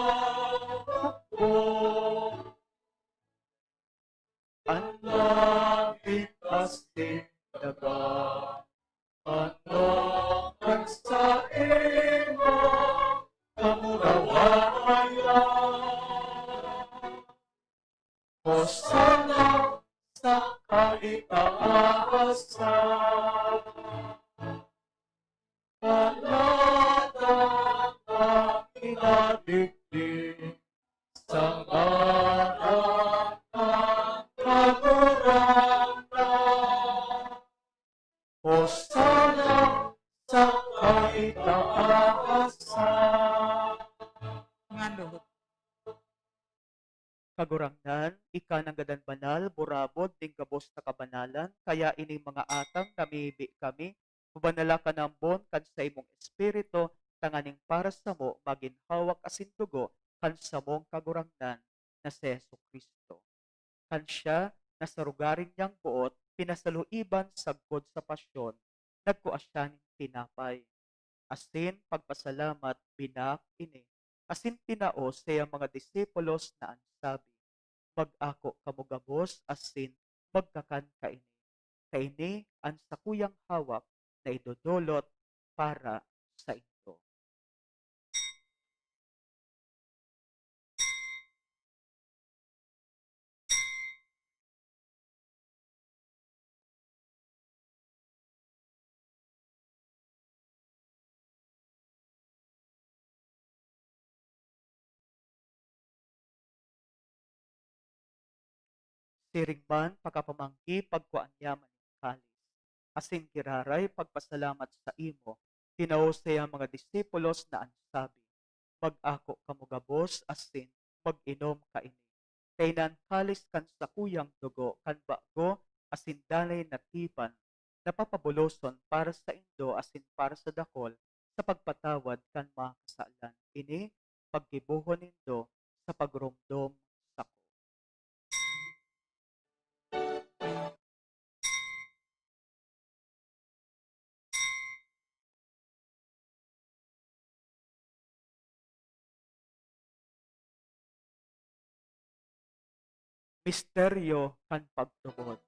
An langit asin daga, ano kan saimong kamurawayan? Hosana sa kaitaasan. Paladan ang kinadigdi sa ngaran ng Kagurangnan. Hosana sa kaitaasan. Mga luhod. Kagurangnan, ika nanggad an banal, burabod nin gabos na kabanalan, kaya ining mga atang namibi kami, mabanala ka nambon kan saimong Espiritu, tanganing para samo magin hawak asin dugo kan samong Kagurangnan na si Jesu-Cristo. Kan siya na sa rogaring niyang boot pinasaluiban sagkod sa pasyon, nagkua siya nin tinapay, asin pagpasalamat, binaak ini, asin tinao sa iyang mga disipulos na an sabi, "Mag-ako kamo gabos asin magkakan kaini. Kaini an sakuyang hawak na idodolot para saindo." Siring man, pakapamanggi, pagkua niya man nin kalis, asin giraray pagpasalamat saimo, tinao sa iyang mga disipulos na an sabi, "Mag-ako kamo gabos asin mag-inom kaini. Kainan kalis kan sakuyang dugo kan bago asin danay na tipan, na papabuloson para saindo asin para sa dakol sa pagpatawad kan mga kasalan. Ini paggibohon nindo sa pagromdom sako." Misteryo kan pagtubod.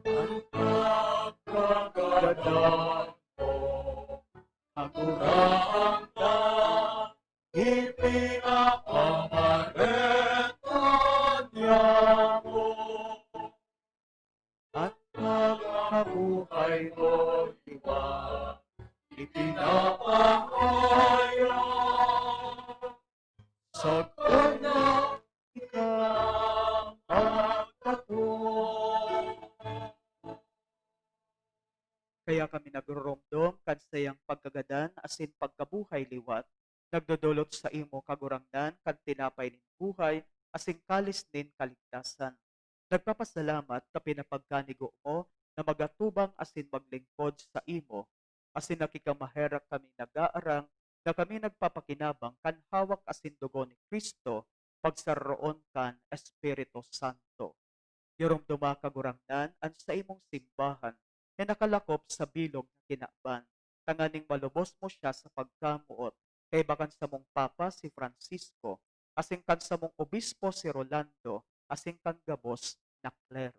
An pagkagadan mo, Kagurangnan, ipinapamareta niamo. At pagkabuhay mo, iba, ipinapahayag. Sagkod na ika magkatoo. Kaya kami nagroromdom kan saiyang pagkagadan asin pagkabuhay liwat, nagdodolot saimo, Kagurangnan, kan tinapay nin buhay asin kalis nin kaligtasan. Nagpapasalamat ta pinapagkanigo mo na magatubang asin maglingkod saimo, asin nakikamaherak kaming nag-aarang na kami nagpapakinabang kan hawak asin dugo ni Cristo, pagsaroon kan Espiritu Santo. Giromdoma, Kagurangnan, an saimong simbahan na nakalakop sa bilog na kinaban, tanganing malubos mo siya sa pagkamoot, kaiba kan samong Papa si Francisco, asin kan samong Obispo si Rolando, asin kan gabos na klero.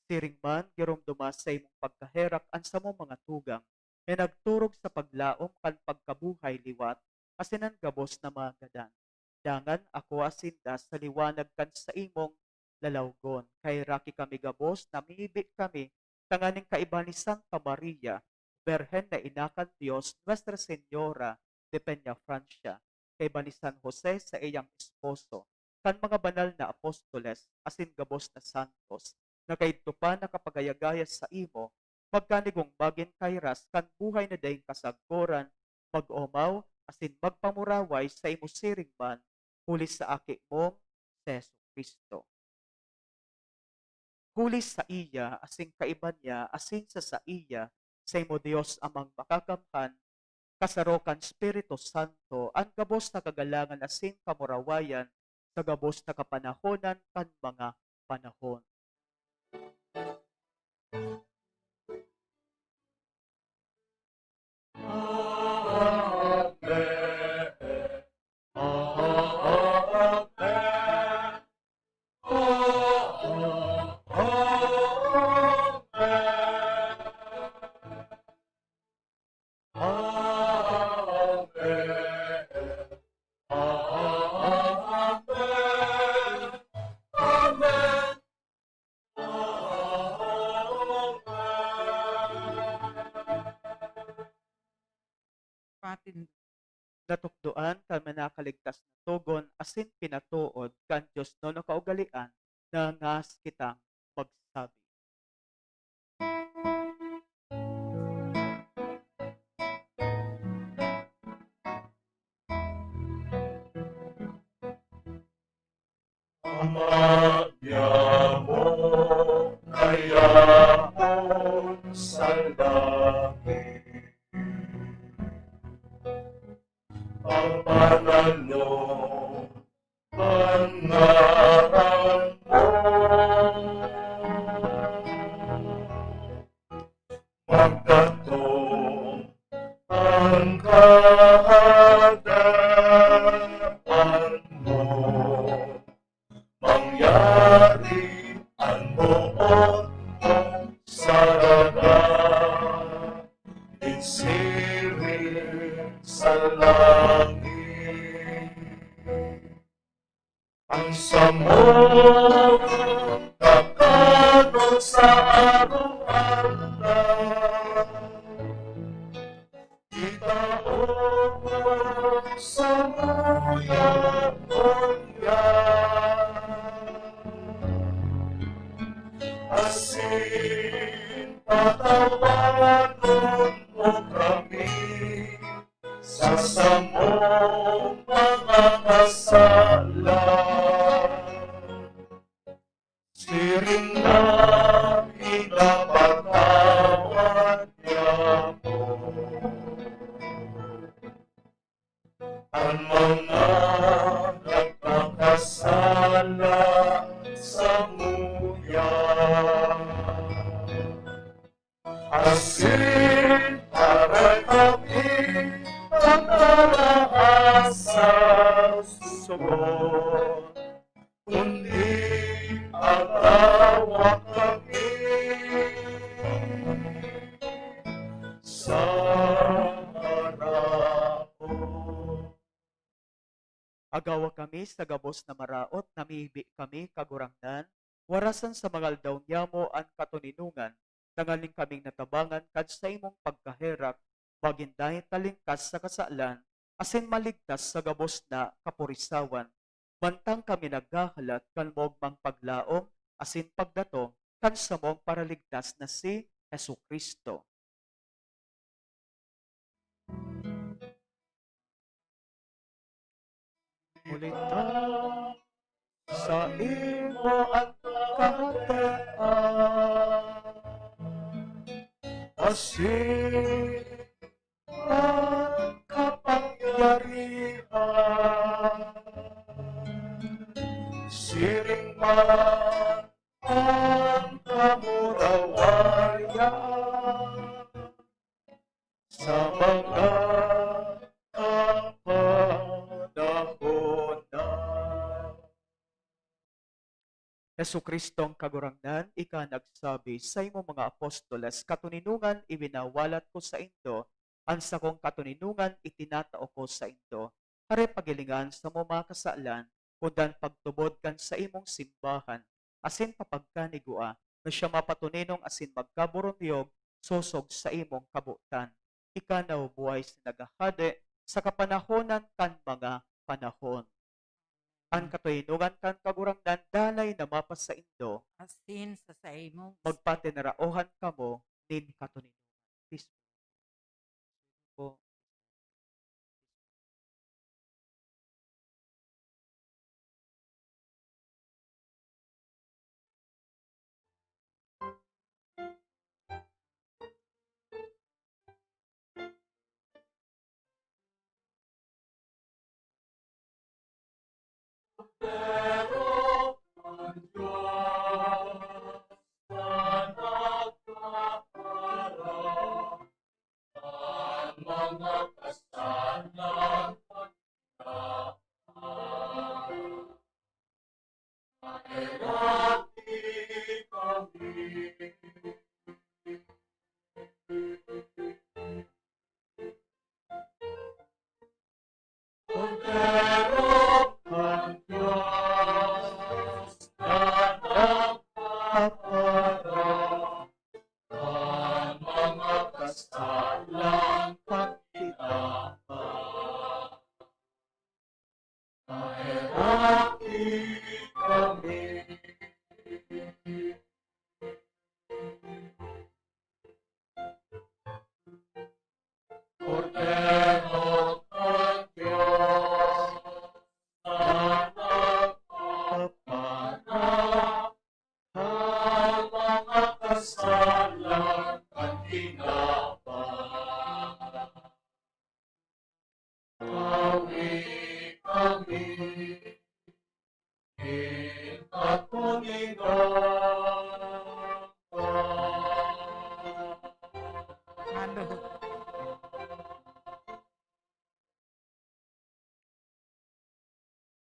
Siring man, giromdoma sa imong pagkaherak an samong mga tugang na nagturog sa paglaom kan pagkabuhay liwat asin an gabos na mga gadan. Dangan akoa sinda sa liwanag kan saimong lalawgon. Kaheraki kami gabos, namibi kami tanganing kaiba ni Santa Maria, Birhen na ina kan Dios, Nuestra Señora de Peñafrancia, kaiba ni San Jose, saiyang esposo, kan mga banal na apostoles, asin gabos na santos, na kaidto pa nakapagayagaya saimo, magkanigong magin kairas kan buhay na daing kasagkoran, mag-omaw asin magpamuraway saimo siring man, huli sa Aki mong si Jesu-Cristo. Huli saiya, asin kaiba niya, asin sa saiya, saimo, Dios Amang Makakamhan, kasaro kan Espiritu Santo, an gabos na kagalangan asin kamurawayan sa gabos na kapanahonan kan mga panahon. Patin. Natukdoan kan manakaligtas na togon asin pinatood kan Dios na nakaugalean na ngas kitang magsabi. Ama niamo, kaya sa langit. Ang pananom, ang ngaran mo. Magdatong ang kaharian mo. Mangyari ang boot mo sa daga, nin siring sa langit. Ang samong kakanon sa araw-araw, itao mo samuya ngunyan. Asin patawanon mo kami sa samong mga kasala, siring na pinapatawad niamo an mga nagkakasala samuya. Asin aray kami kan karaasal. kundi agawa kami sa maraot. Agawa kami sa gabos na maraot, namibi kami, Kagurangnan, warasan sa mga aldaw niyamo an katoninongan, tanganing kaming natabangan kan saimong pagkaherak, magin dahit talingkas sa kasalan, asin maligtas sa gabos na kapurisawan, mantang kami naghahalat kan maogmang paglaom asin pagdatong kan samong Paraligtas na si Jesu-Cristo. Huli ta, saimo an kahadean, asin an kapangyarihan, siring man an kamurawayan sa mga kapanahonan. Jesu-Cristong Kagurangnan, ika nagsabi saimong mga apostoles, "Katoninongan iwinawalat ko saindo, an sakong katoninongan itinatao ko saindo." Hare pagilingan samo mga kasalan, kundan pagtubod kan saimong simbahan, asin papagkanigua na siya mapatoninong asin magkaboronyog sosog saimong kabotan. Ika na, O buhay na naghahade sa kapanahonan kan mga panahon. An katoninongan kan Kagurangnan danay na mapasaindo. Asin sa saimong Magpatinaraohan kamo nin katoninongan. Peace po.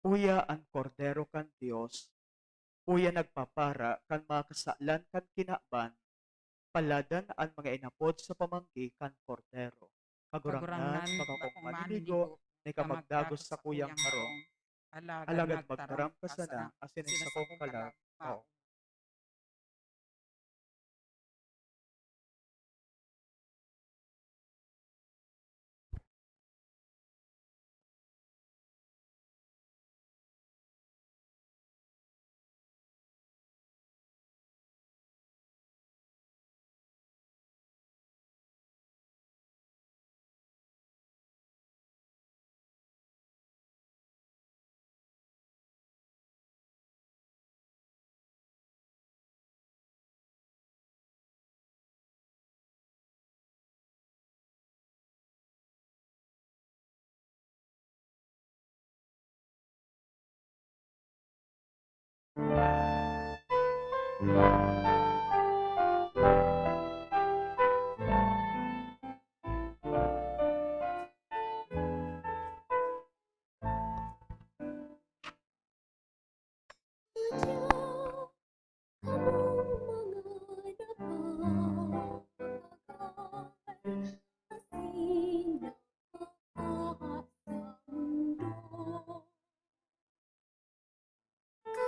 Uya an Kordero kan Dios, uya nagpapara kan mga kasalan kan kinaban, paladan an mga inapod sa pamanggi kan Kordero. Kagurangnan, bako kong maninigo, na ikapagdagos sa kuyang harong, alagad magtaram ka sana asin sa sakong kalag, mao.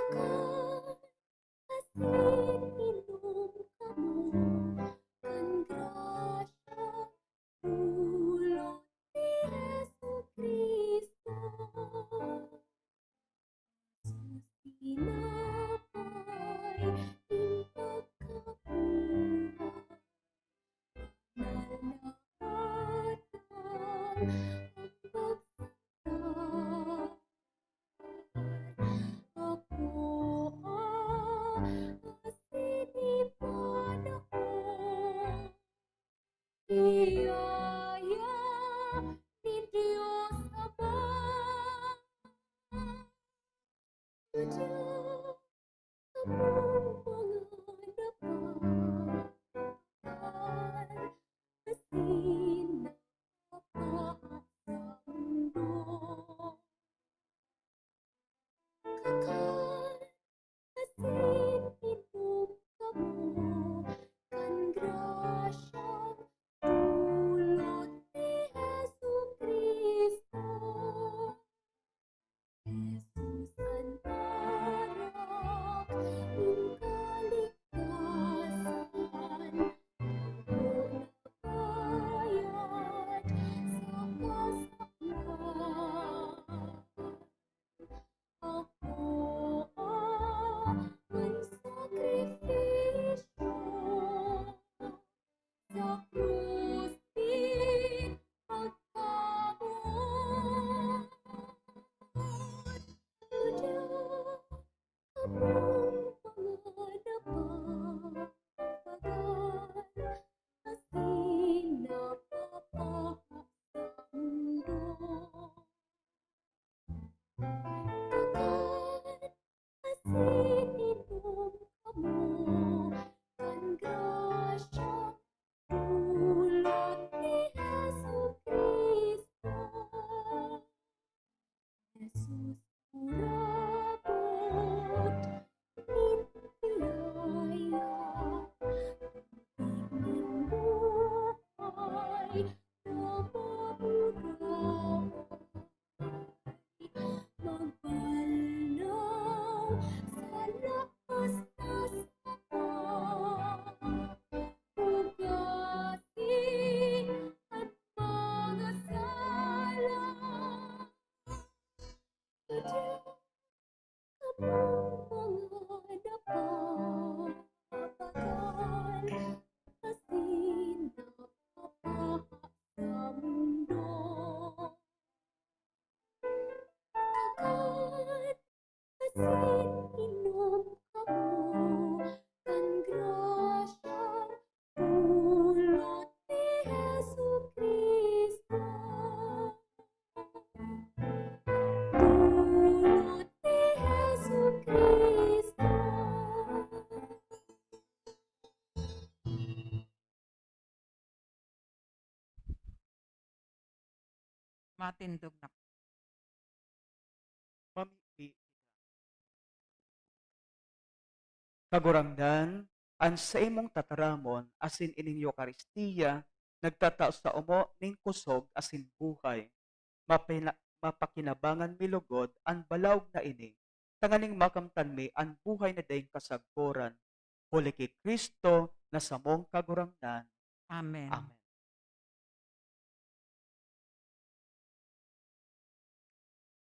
Kakan asin inom kamo kan grasyang dulot ni Jesu-Cristo. Sa tinapay nin pagkabuhay, nalahatan an pagsakay. Akoa asin ipanahon. Biyaya nin Dios Ama. Tadya kamong mga napapakan asin napapasando. Kakan asin inom kamo kan grasyang dulot ni Jesu-Cristo. Jesus an anak nin kaligtasan, dugo na bayad sa kasalanan. Akoa an sakripisyo sa krus nin pagkamoot. Tadya kamong mga napapakan asin napapasando. Kakan asin inom kamo kan grasyang dulot ni Jesu-Cristo. Jesus, urabot nin biyaya, tubig nin buhay na maburaot. Magbalnaw sa lapas na sapa, hugasi an mga sala. Tadya kamong mga napapakan asin napapasando. Kakan asin inom kamo kan grasyang dulot ni Jesu-Cristo. Dulot ni Jesu-Cristo. Matindog na. Mamibi kita. Kagurangnan, an saimong tataramon asin ining Eukaristia nagtatao sa omo nin kusog asin buhay. Mapina-, mapakinabangan mi logod an balaog na ini, tanganing makamtan mi an buhay na daing kasagkoran, huli ki Cristo na samong Kagurangnan. Amen. Amen.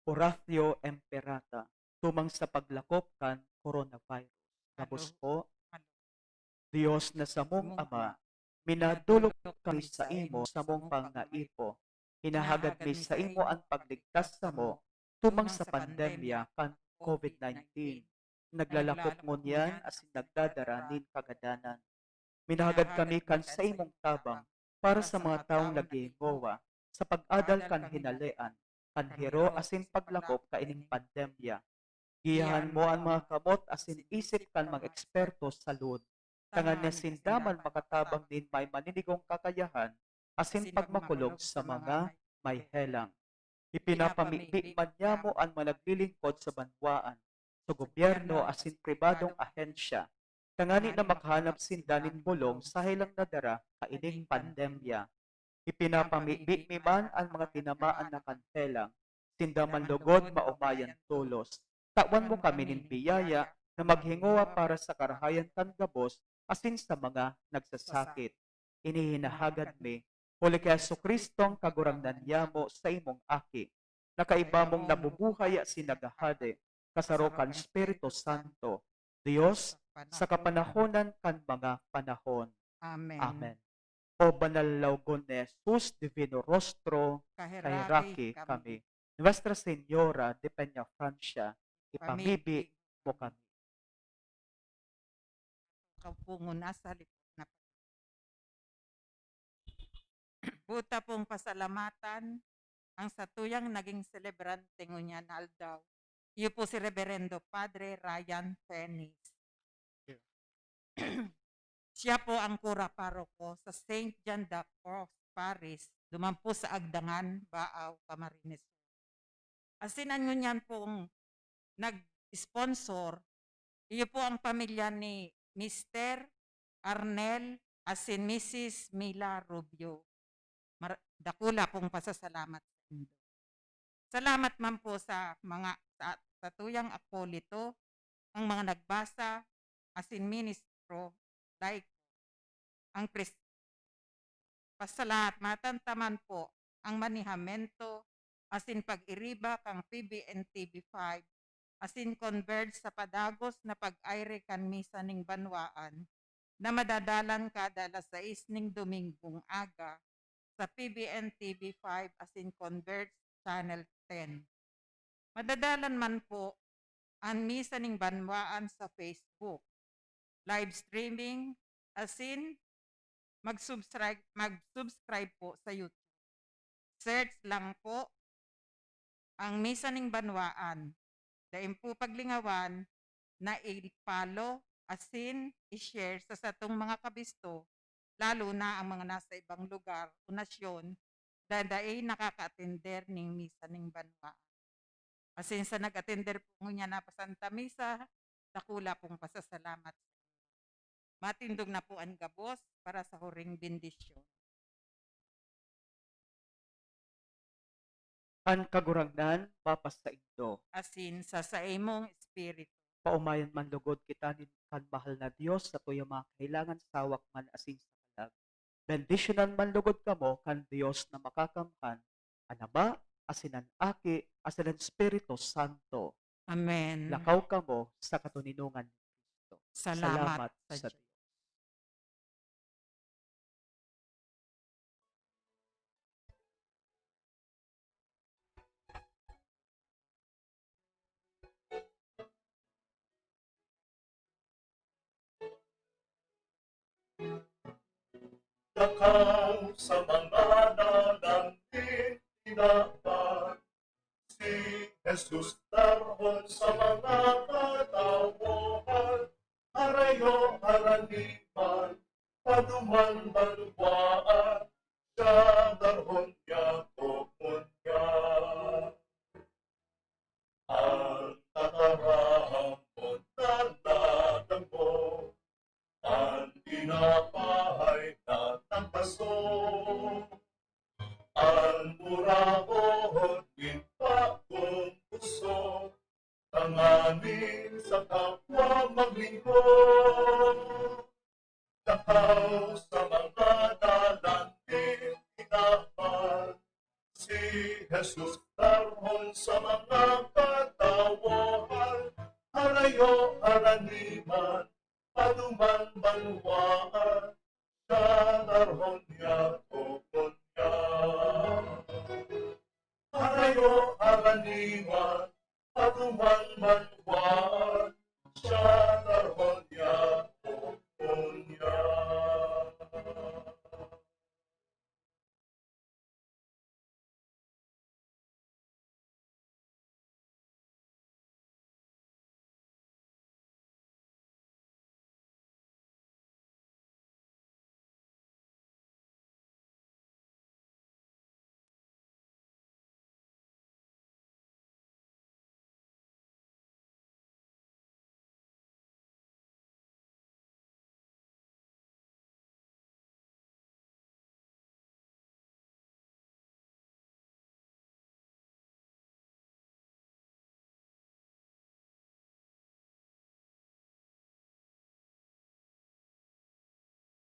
Oratio Imperata, tumang sa paglakop kan coronavirus. Gabos Alo. po, Alo. Dios na samong Samong Ama, Ama, minadolok minadolok kami kami sa sa imo imo samong sa pangaipo. Hinahagad mi sa imo an pagligtas samo tumang sa pandemya kan COVID nineteen. Naglalakop ngunyan asin nagdadara nin kagadanan. Minahagad kami kan saimong tabang para sa mga tawong naghihingowa sa pag-adal kan hinalean, kan hiro asin paglakop kaining pandemya. Giyahan mo an mga kamot asin isip kan mga eksperto sa salud, tanganing sinda man makatabang nin may maninigong kakayahan asin pagmakulog sa mga may helang. Ipinapamibi man niamo an mga naglilingkod sa banwaan, sa gobyerno asin pribadong ahensya, tangani na makahanap sinda nin bolong sa helang nadara kaining pandemya. Ipinapamibi mi man an mga tinamaan na kan helang, sinda man logod maomayan tolos. Tawan mo kami nin biyaya na maghingowa para sa karahayan kan gabos asin sa mga nagsasakit. Ini hinahagad mi huli ki Jesu-Cristong Kagurangnan niyamo, sa imong Aki, na kaiba mong nabubuhay asin naghahade, kasaro kan Espiritu Santo, Dios, sa kapanahonan kan mga panahon. Amen. Amen. O banal na lawgon ni Jesus, Divino Rostro, kaheraki kami. Nuestra Señora de Peñafrancia, ipamibi mo kami. Ikaw po nguna sa halip na buta pong pasalamatan ang satuyang naging selebrante ngunyan na aldaw. Iyo po si Reverendo Padre Ryan Penis. Siya po ang kura paroko sa Saint John de Cross Parish, duman po sa Agdangan, Baao, Camarines Sur. Asin an ngunyan pong nag-sponsor, iyo po ang pamilya ni Mister Arnel asin Missus Mila Rubio. Mar-, dakula pong pasasalamat sa indo. Salamat man po sa mga, sa, sa tuyang apolito, ang mga nagbasa, asin ministro, like, ang pres-, pasalamatan ta man po ang manehamento asin pag-iriba kan P B N T V five asin Converge sa padagos na pag-aire kan Misa ning Banwaan na madadalan kada alas sais ning Domingong aga sa P B N T V five asin Converge Channel ten. Madadalan man po an Misa ning Banwaan sa Facebook, live streaming, asin mag-subscribe, mag-subscribe po sa YouTube. Search lang po ang Misa ning Banwaan. Daing po paglingawan na i-follow asin i-share sa satong mga kabisto, lalo na ang mga nasa ibang lugar o nasyon, na dai nakaka-atender ning Misa ning Banwaan. Asin sa nag-atender po ngunyan na pa Santa Misa, dakula pong pasasalamat. Matindog na po an gabos para sa huring bendisyon. An Kagurangnan mapasaindo. Asin sa saimong espiritu. Paomayan man lugod kita nin kan mahal na Dios sa tuyang mga kahilangan, sa hawak man asin sa kalag. Bendisyonan man lugod kamo kan Dios na Makakamhan, an Ama, asin an Aki, asin an Espiritu Santo. Amen. Lakaw kamo sa katoninongan ni Cristo. Salamat sa Dios. Lakaw sa mga dalan nin tinawan, si Jesus darhon sa mga katawohan, harayo, haraniman, paduman, banwaan, siya darhon niya, tokon niya. An tataramon na ladang mo, an tinapahay na tangkaso, an murahon nin bagong puso, tanganing sa kapwa maglingkod. Lakaw sa mga dalan nin tinawan, si Jesus darhon sa mga katawohan, harayo, haraniman, paduman, banwaan, siya darhon niya, tokon niya. Harayo, haraniman, paduman, banwaan,